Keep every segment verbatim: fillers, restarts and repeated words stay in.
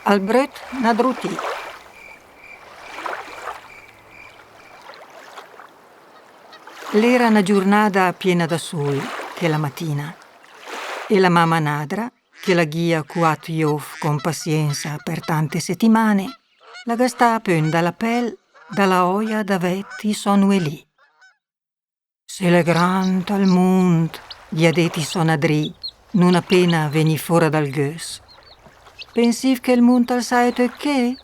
Al bröt nadrutì. L'era na giurnada piena da sul, chela matina, e la mama nadra, che la ghia cuat i of con pasiensa per tante setimane, la ga stà pö 'n da la pel da la oia da vèt i sò nuelì. Se l'è grand al mund, ghia det i sò nadrì, nun apena vegnì fora dal gös. Pensìv che 'l mund al sae töt ché?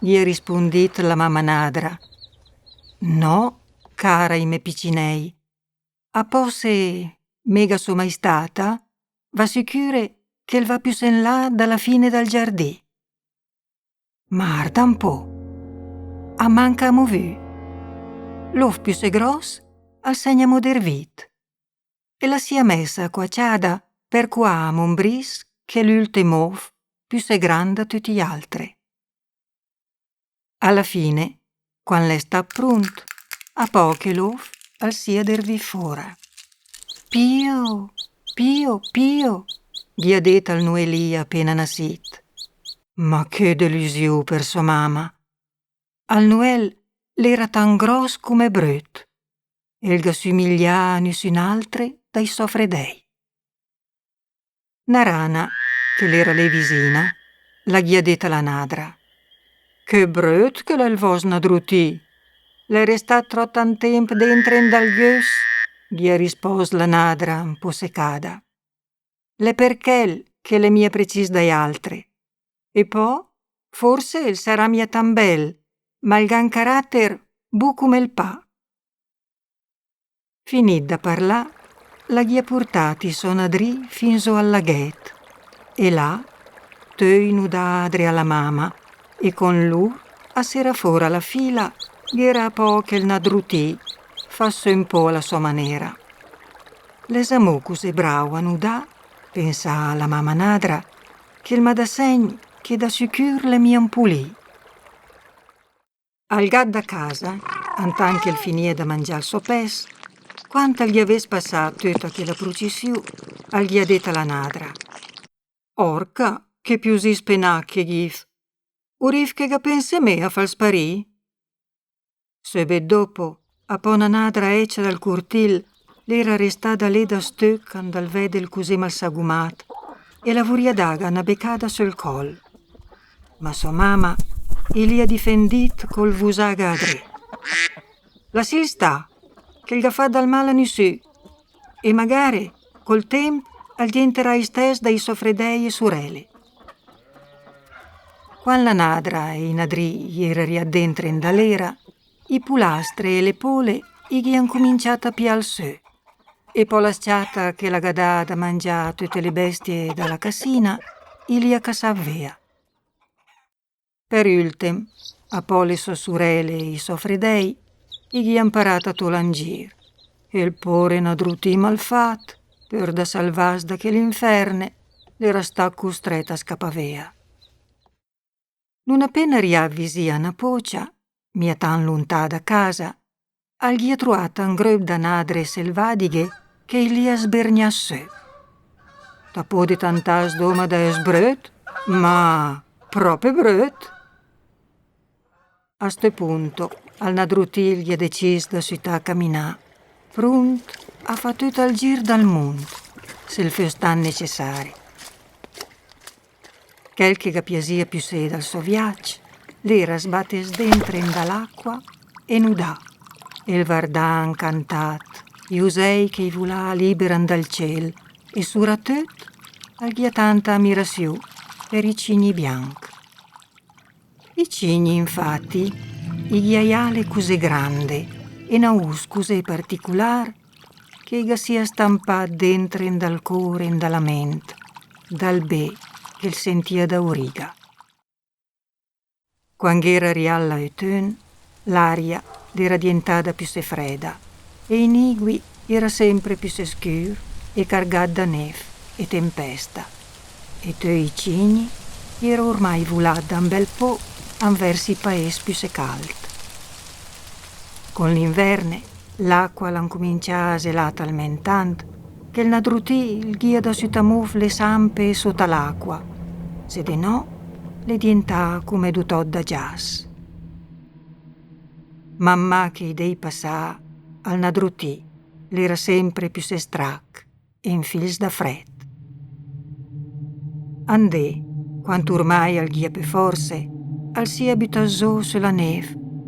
Ghia rispundìt la mama nadra. No, cara i me picinèi. A pò se mega só mai stata, v'asicüre che 'l va püsé 'n là da la fine dal giardì. Ma arda 'n pò. A manca amò vü. L'of püsé gròs al s'è gnamò dervìt. E la s'ia mesa cuaciada per cuà amò 'n bris chel ültem of püsé grand da töt i altre. A la fine, quan l'è stat prunt, a pò chel of al s'ia dervìt fora. Pio, pio, pio, ghia det al nuelì apena nasìt. Ma che delüsiù per sò mama! Al nuel l'era tant gròs come bröt, e 'l ga sümiglià a nüsün altre dai sò fredèi. Na rana, che l'era lé visina, la ghia det a la nadra: Che bröt che l'è 'l vòs nadrutì! L'è restà tròp tant temp dentre 'n dal gös, ghia rispòst la nadra, 'n pò secada. L'è per chel che l'è mia precìs dai altre. E pò, forse 'l sarà mia tant bel, ma 'l ga 'n carater bu come 'l pa. Finìt da parlà, la ghia purtat i sò nadrì fin zó al laghèt, e là, töi nudà adré a la mama, e con lur, a sera fora la fila, gh'era a pò chel nadrutì, fat sö 'n pò a la sò manera. L'è zamò cusé brau a nudà, pensà la mama nadra, che 'l ma dà segn che da sicür l'è mia 'n pulì. Al gat da casa, antant che 'l finìa da mangià 'l sò pès, quant al ghia vést passà töta chela prucissiù, al ghia det a la nadra: Orca, che piusì spenà che gh'ìv! Urìv che ga pense me a fal sparì? Söbet dopo, a pò na nadra ècia dal curtìl, l'era restada lé da stöch an dal vèdel cusé malsagumat, e la vurìa daga na becada söl còl. Ma sò mama i l'ìa difendìt col vusàga adré: Lassìl stà, che 'l ga fat dal mal a nüsü, e magare, col temp, al dienterà istès dai sò fredèi e surèle. Quan la nadra e i nadrì i era riat dentre 'n da l'era, i pulastre e le pole i ghia 'ncuminciat a piàl sö, e pò la s-ciata che la ga dà da mangià a töte le bestie da la cassina i l'ìa cassat vea. Per ültem, a pò le sò surèle e i sò fredèi i ghia 'mparat a tòl an gir, e 'l pore nadrutì malfat, per da salvàs da chel inferne, l'era stat custrèt a scapà vea. Nun apena riàt visì a na pòcia, mia tant luntà da casa, al ghia truàt an gröp da nadre selvadighe che i l'ìa sbergnàt sö. Ta pödet antàs dóma da ès bröt, ma pròpe bröt. A sto punto, al nadrutì al ghia decìs da sütà a caminà, prunt a fà töt al gir dal mund, se 'l fös stat necessari. Chel che ga piasìa püsé dal sò viac, l'era sbatès dentre 'n da l'aqua e nudà, e 'l vardà 'ncantat i usèi che i vulà liber 'n dal ciel, e suratöt al ghia tanta amirasiù per i cigni bianch. I cigni, infati, i ghia i ale cusé grande e na us cusé particular che i ga s'ìa stampat dentre 'n dal cor e 'n da la ment, dal bé che 'l sentìa dauriga. Quan gh'era riàt l'aötön, l'aria l'era dientada püsé freda, e i nigui era sempre püsé scür e cargat da nef e tempesta, e töi i cigni i era urmai vulat da 'n bel pò anvers i paes püsé calt. Con l'inverne, l'aqua la 'ncumincià a zelà talment tant che 'l nadrutì 'l ghia da sütà a mov le sampe sota l'aqua, se de no, l'è dientàt come du tòch da giàs. Man man che i dé i pasàa, al Nadrutì l'era sèmper püssé strach e 'n fils da frèt. Andé, quand urmai al ghìa pö forse, al s'ìa bütàt zó sö la név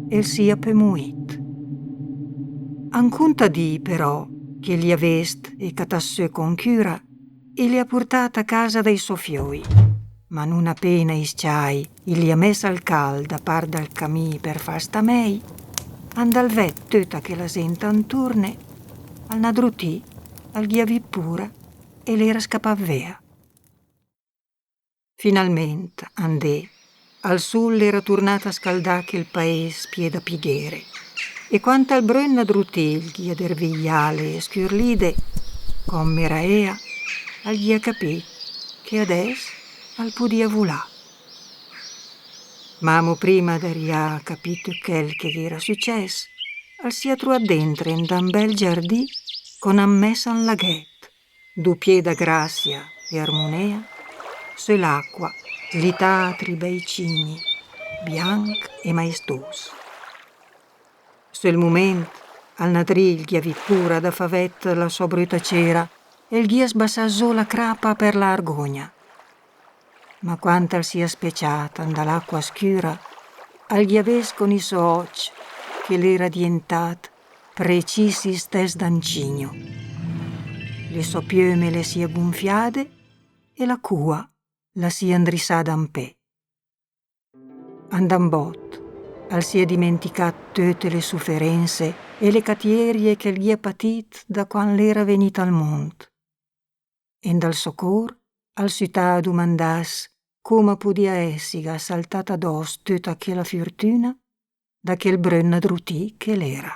e 'l s'ìa pö muìt. An cunta dì, però, che 'l l'ìa vést e catàt sö con cüra e 'l l'ìa purtàt a casa dai sò fiöi. Ma nun apéna i s-ciài i l'ìa mès al cald da part dal camì per fà stà mèi, an dal vèd töta chèla zént anturne, al Nadrutì al ghìa vìt pura e l'era scapàt véa. Finalmènt, andé, al sul l'era turnàt a scaldà chèl paés pié da pighére. E quand al bröt Nadrutì 'l ghìa dervìt i ale e scürlide, cóme era ea, al ghìa capìt che adès al pudìa vulà. Ma amò prima d'arià a capì töt chèl che gh'era sücès, al s'ìa truàt déntre in d'un bèl giardì con an mès an laghèt, du pié da grassia e armunia, sö l'aqua slitàa tri bèi cigni, bianch e maestùs. Söl mumènt, al Nadrì 'l ghìa vìt pura da fà vèd la sò bröta céra e 'l ghìa sbasàt zó la crapa per la argógna. Ma quand al s'ìa speciàt an da l'aqua scüra, al ghìa vést con i sò òcc che l'era dientàt precìs istèss d'un cigno. Le sò piöme le s'ìa gunfiade e la cua la s'ìa 'ndrisada an pé. An d'un bòt, al s'ìa dimenticàt töte le suferénse e le catiérie che 'l ghìa patìt da quand l'era vegnìt al mónd. E in dal sò cór al sütàa a dumandàs cóma pudìa èsiga saltàt adòs töta chèla fürtüna da chèl bröt Nadrutì che l'era.